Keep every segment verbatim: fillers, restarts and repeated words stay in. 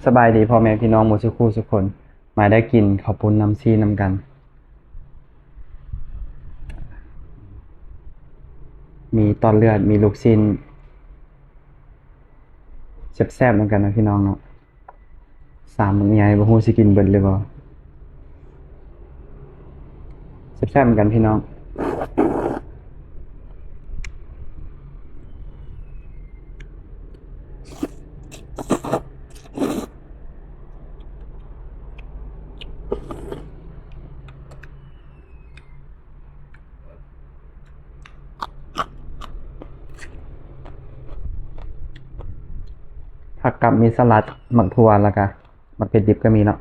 สบายดีพ่อแม่พี่น้องหมู่สุขูสุคน มาได้กินข้าวปุ้นน้ำซี่นำกัน มีตอนเลือด มีลูกชิ้น แซ่บๆนำกันนะพี่น้องเนาะ สามมื้อใหญ่บ่ฮู้สิกินเบิดหรือบ่ แซ่บๆนำกันพี่น้อง ผักกับมีสลัด หมากถั่ว แล้วก็หมากเผ็ดดิบก็มีเนาะ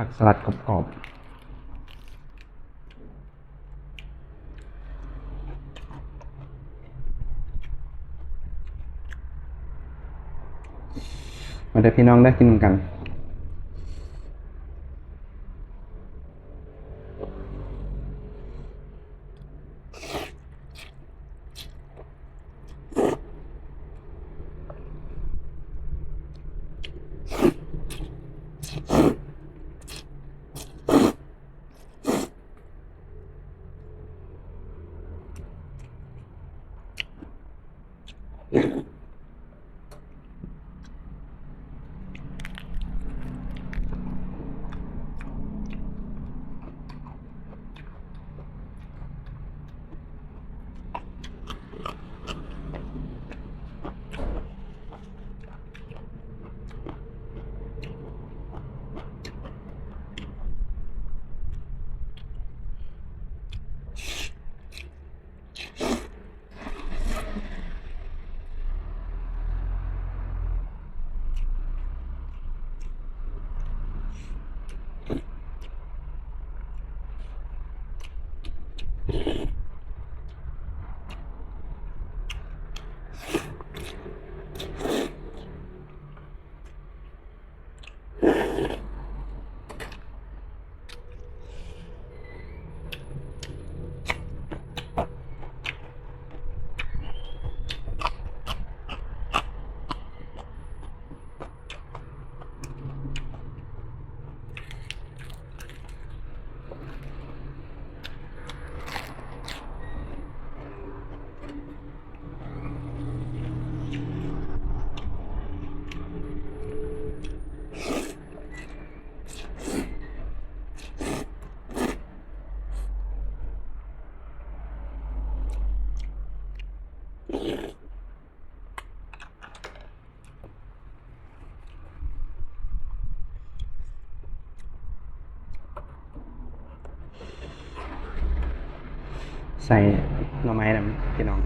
ผักสลัดกรอบๆ มาเด้อพี่น้องได้กินกัน ใส่หน่อไม้นำพี่น้อง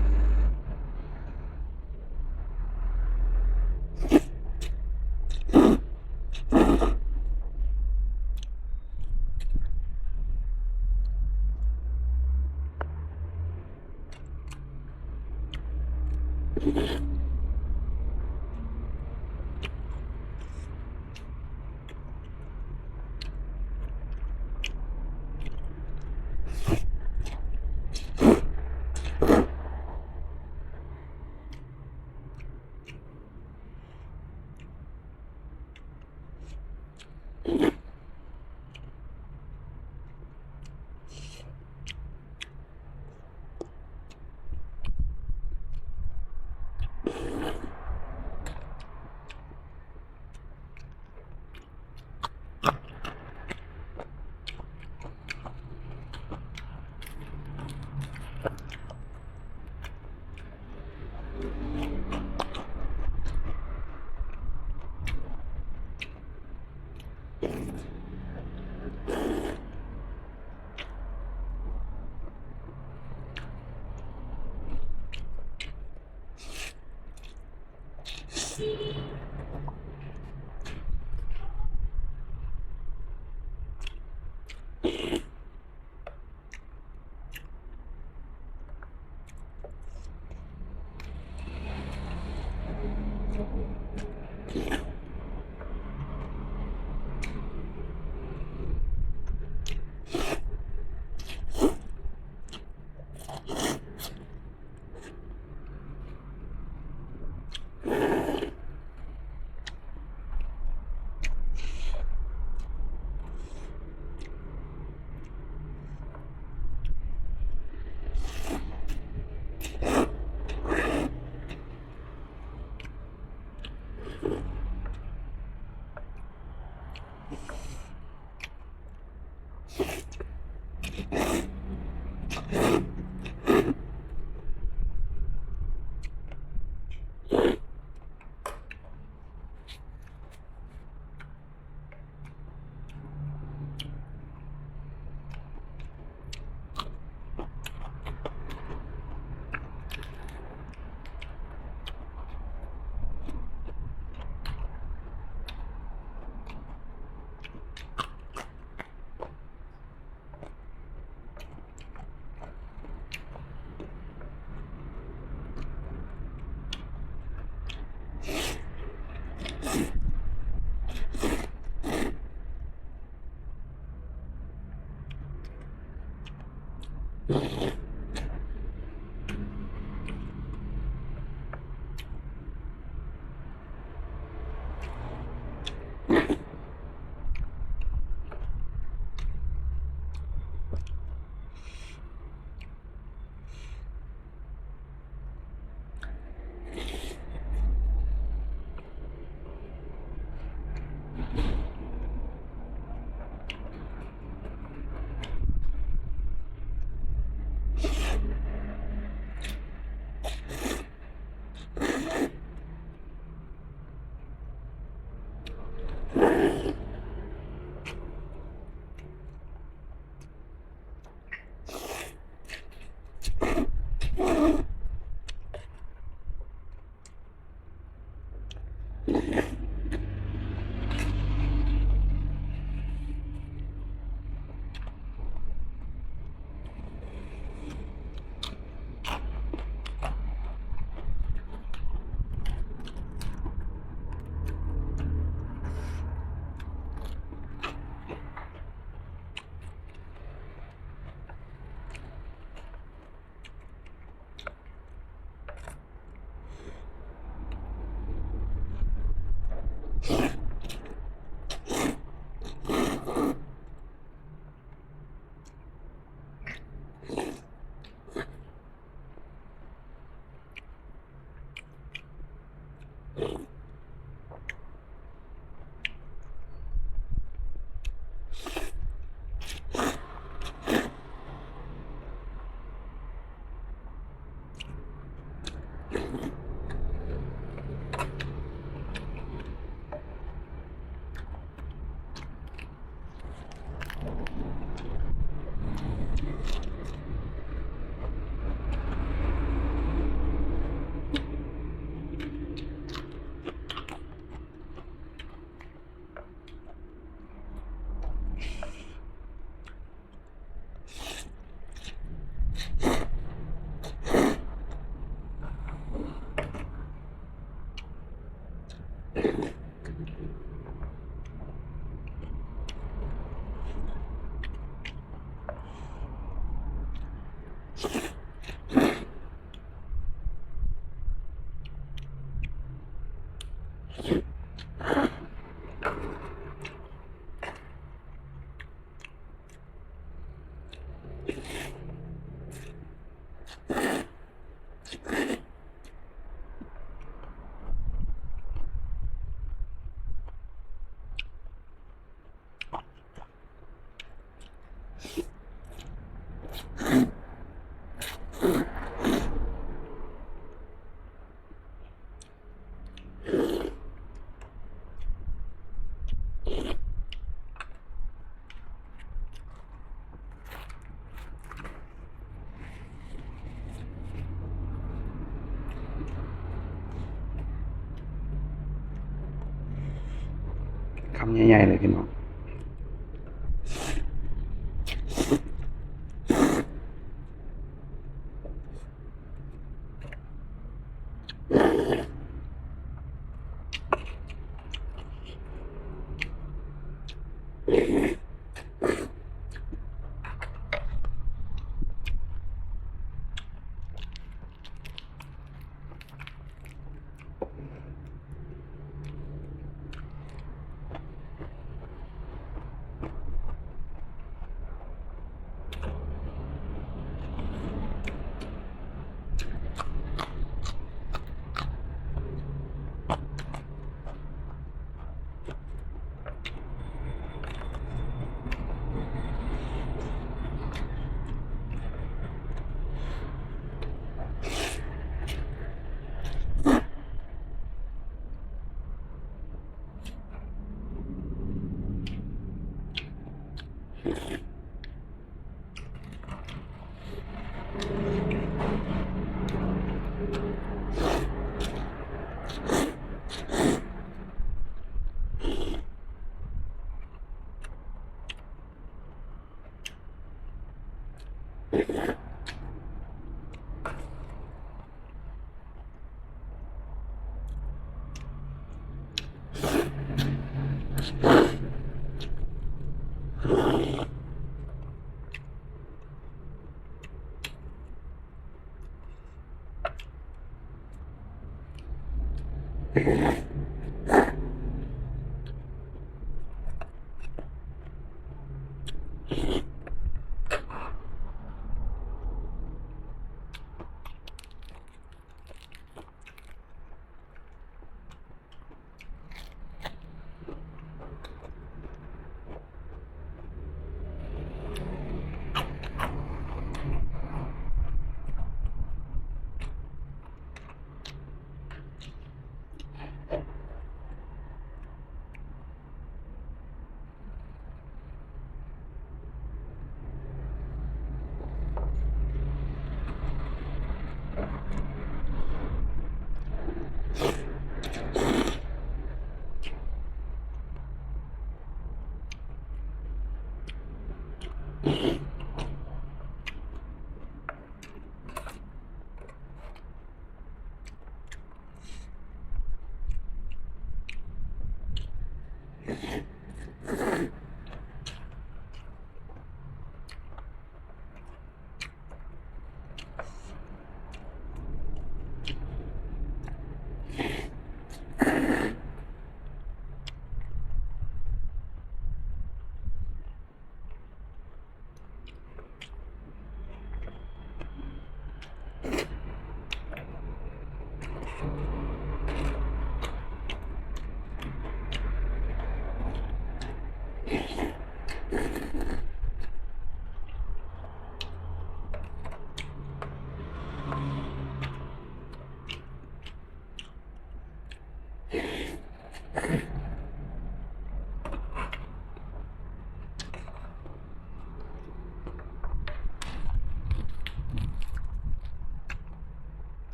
คำใหญ่ๆเลยพี่น้อง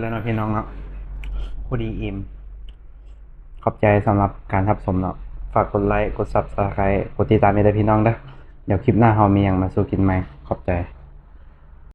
แล้วเนาะพี่น้องเนาะ พอดีอิ่ม ขอบใจสำหรับการรับชมเนาะ ฝากกดไลค์ กด Subscribe กดติดตามให้ด้วยพี่น้องเด้อ เดี๋ยวคลิปหน้าเฮามีหยังมาสู่กินใหม่ ขอบใจ